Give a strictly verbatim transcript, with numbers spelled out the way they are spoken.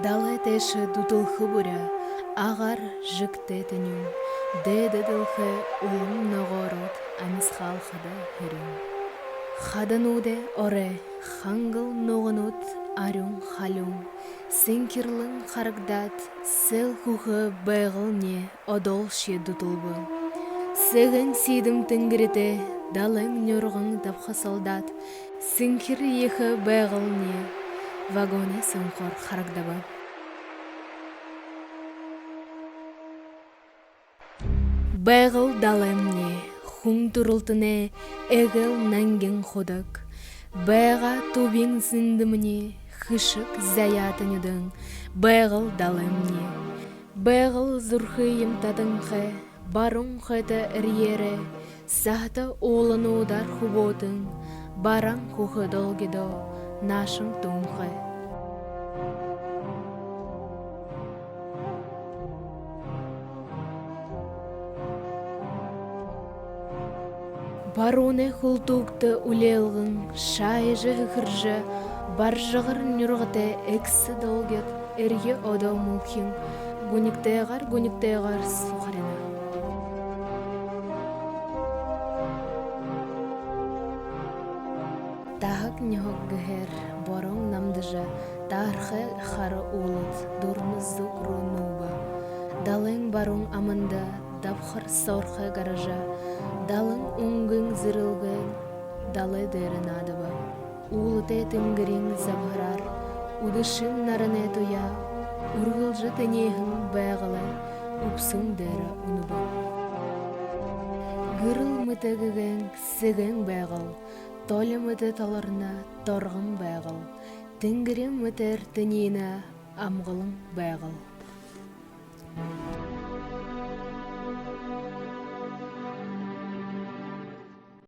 Далай тээшэ дүтэлхэ бүри, агаар жэгтэй тэнюун, дээдэ дэлхэй улам ногоороод амисхалхада һэрюун. Хадануудай орой, хангал нуганууд арюун халюун, сэнхирлэн харагдаад, сэл хүхэ Байгал нээ одоол шье дүтэлбэ. Сэгэн сидэм тэнгэритэй далайн нюрган дабхасалдаад, сэнхир ехэ Байгал нээ вагоной сонхоор харагдаба. Байгал далаймни, хүн түрэлтэнэй эгээл нангин худаг. Байгаа түбиин зэндэмни хэшэг заяата нюдэн Байгал далаймни. Байгал зүрхыем татанхай, баруун хойто эрьеэрээ саһата уулануудаар хүбөөтэн, бараан хүхэ долгидоо наашан түүнхэй. Баруунай хүлтүүгтэ үлеэлгэн, шаажа хэхэржэ, баржагар нюргатай эгсэ долгид эрье одо мүлхин гунигтайгаар, гунигтайгаар сухарина. Таһаг нюһаг гэһээр бороон намдажа, таархай хара уулад дурна зүг руу нүүбэ. Далайн баруун аманда дабхар соорхой гаража, далан үнгын зэрэлгэн далай дээрэ наадаба. Уулатай тэнгэриин забһараар үдэшын наранай туяа үргэлжэ тэнеэһэн Байгалай үбсүүн дээрэ үнэбэ. Гэрэл мэтэ гэгээн сэгээн Байгал, толи мэтэ толорно торгон Байгал, тэнгэри мэтээр тэнинэ амгалан Байгал.